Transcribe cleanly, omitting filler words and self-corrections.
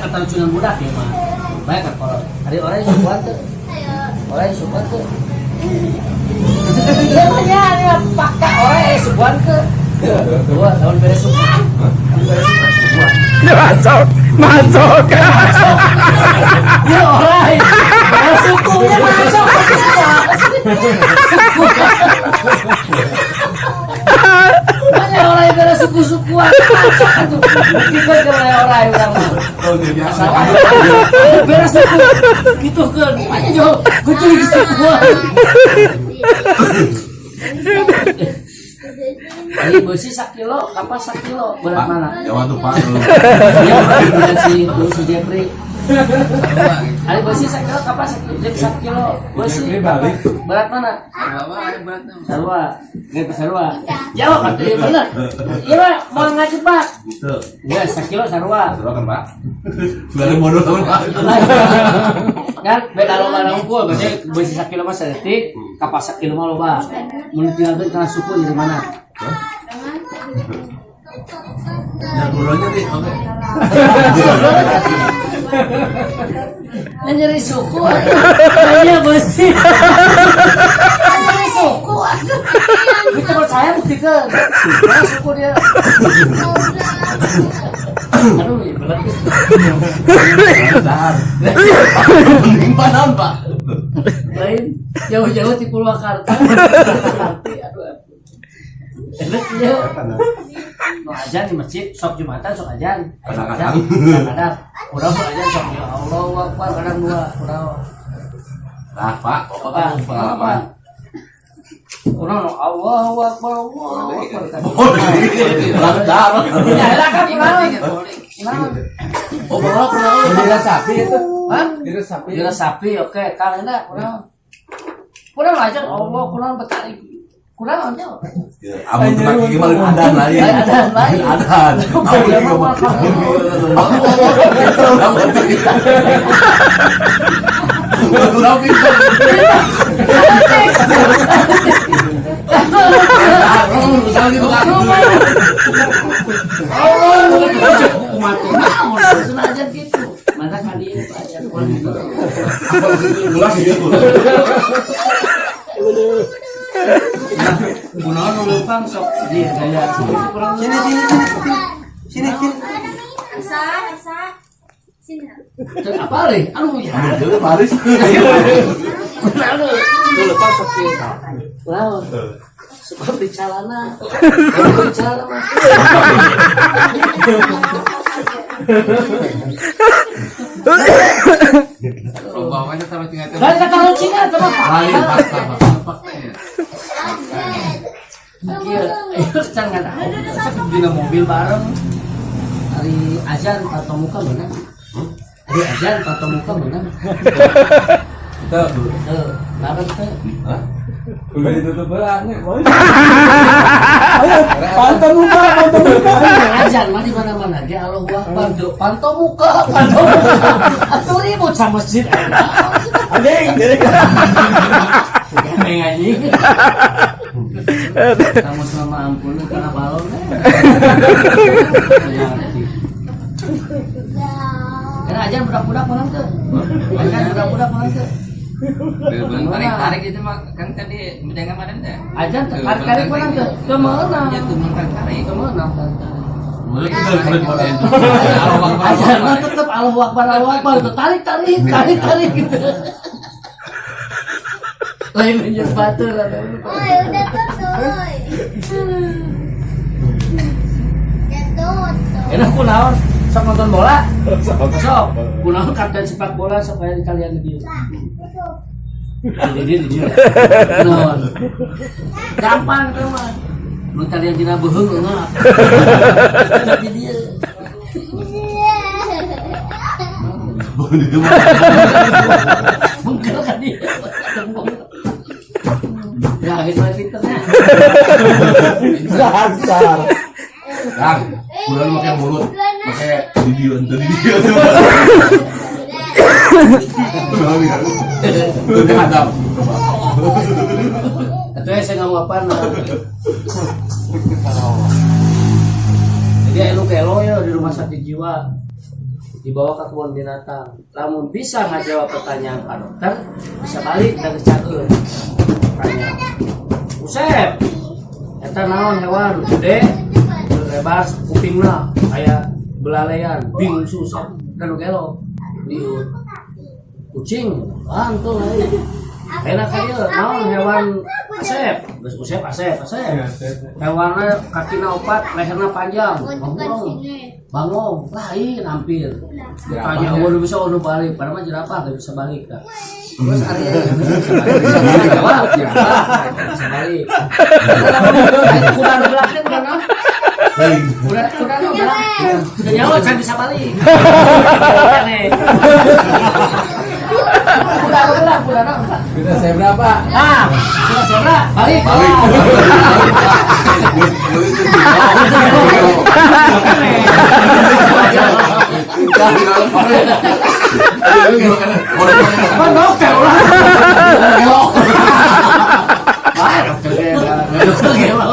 katalucunan budak ya mah. Baik kan kolot. Ari orang sukuan teu? Orang sukuan teu? Iya mah nya ari fakta orang sukuan teu. Dua tahun beres suku. Tahun beres suku sukuan. Masuk, masuk. Ya orang. Beres sukunya masuk. Suku. Banyak orang yang beres suku-sukuan masuk atuh. Buktikan ke orang orang mah. Oh, dia biasa. Beres suku gitu kan. Makanya jauh kucing sukuan. Ini besi sakilo, kapas sakilo, berat mana? Jawa tuh, Pak. Iya, bukan si si Jeffrey. Ari besi sakilo, kapas sakilo, jeung sakilo, besi. Jeffrey balik. Berat mana? Sarua, nggak sarua. Jawab atuh ya bener. Iya Pak, mau ngaji Pak. Gitu. Iya, sakilo sarua. Seru kan, Pak? Sudah ada bodoh sama Pak. Kan beda loba unggul, berarti besi sakilo mah saeutik, kapas sakilo mah loba. Mun ditinggalkeun kana suku jadi mana? Ya bodohnya nih, oke. Nah, nyeri suku hanya besi. Nyeri suku atuh. Kita percaya buktikan. Mana suku dia? Aduh, ya berat. Bentar. Mending Pak naon, Pak? Lain jauh-jauh di Purwakarta. Aduh. Enak ya. Nu ajan di masjid sok Jumatan sok ajan. Kadang-kadang. Kadang-kadang. Kurang sok ajan sok ya Allahu Akbar kadang dua kurang. Nah, Pak, Bapak kan pengalaman. Kurang Allahu Akbar Allahu Akbar. Oh, lancar. Ya lah kan kurang. Kurang. Oh, bawa kurang. Bendera sapi itu. Hah? Bendera sapi. Bendera sapi oke kang enak kurang. Kurang aja Allah kurang betari. Kurang aja. Ya, amun tempat gigi mah lain adan lain. Lain adan, lain. Lain adan. Amun gigi mah. Kurang pintar. Misalnya gitu kan. Mati naon aja gitu. Mana kali ini Pak ajan kurang gitu. Ulah gitu. Kunaon nu leumpang sok di gaya kurang Sini sini sini sini sini. Asa, Asa. Sini. Teu apa leh? Aduh ya. Aduh, baris. Aduh, nu leumpang sok di kunaon? Suka beli celana. Beli celana mah. Bawahnya sama tinggal Lain kata lu Cina sama Pak. Lain fakta, fakta ya. Iya, ayo can nggak tahu. Sok dina mobil bareng. Hari ajan atau muka mana? Hari ajan atau muka mana? Kita Tuh, bareng tuh. Hah? Udah ditutup belakangnya. Pantau muka, pantau muka. Ajan mah di mana-mana ge Allahu Akbar tuh. Pantau muka, pantau muka. Atuh ribut sama masjid. Anjing, jadi Aneh anjing. Kamu selama ampun karena balon. Karena ajan budak-budak menang tuh. Ajan budak-budak menang tuh. Tarik-tarik itu mah kan tadi jangan ada deh. Ajan tarik-tarik menang tuh. Teu meunang. Ya tuh tarik-tarik. Teu meunang tarik-tarik. Ajan Ajan mah tetep Allahu Akbar Allahu Akbar tuh tarik tarik tarik tarik gitu. Lain lanjut batu lah. Oi, udah tutup. Oi. Udah tutup. Enak kunaon sok nonton bola? Sok. Kunaon kapten sepak bola sok aya di kalian di dieu. Tutup. Di dieu di dieu. Kunaon. Gampang teh mah. Nu kalian dina beuheung eungah. Di dieu. Bungkel kan dia. Ya, geus mah pinternya. Dasar. Kang, udah lu pakai mulut, pakai video ente video. Udah hadap. Atuh ya saya ngomong apa nah. Jadi elu kelo ya di rumah sakit jiwa. Dibawa ke kebun binatang. Lamun bisa ngajawab pertanyaan Pak Dokter, bisa balik dari caeur. Tanya. Usep, eta naon hewan gede, lebar kupingna aya belalean, bingsu Usep dan nu gelo. Liut. Kucing, antul lain. Enak ka ieu, naon hewan Asep? Geus Usep, Asep, Asep. Hewanna kakina opat, leherna panjang, ngomong. Bangong, lain hampir. Tanya euweuh nu bisa nu balik, padahal mah jerapah gak bisa balik dah. Terus Arya Bisa balik, jawab, jerapah bisa balik. Kuda nu belah teh kuda naon? Kuda kuda nu belah. Kuda nyawa can bisa balik. Aneh. Kuda nu belah, kuda naon? Kuda zebra, Pak. Ah, kuda zebra balik. Balik. Kan dokter ulah. Ah, dokter gelo. Dokter gelo.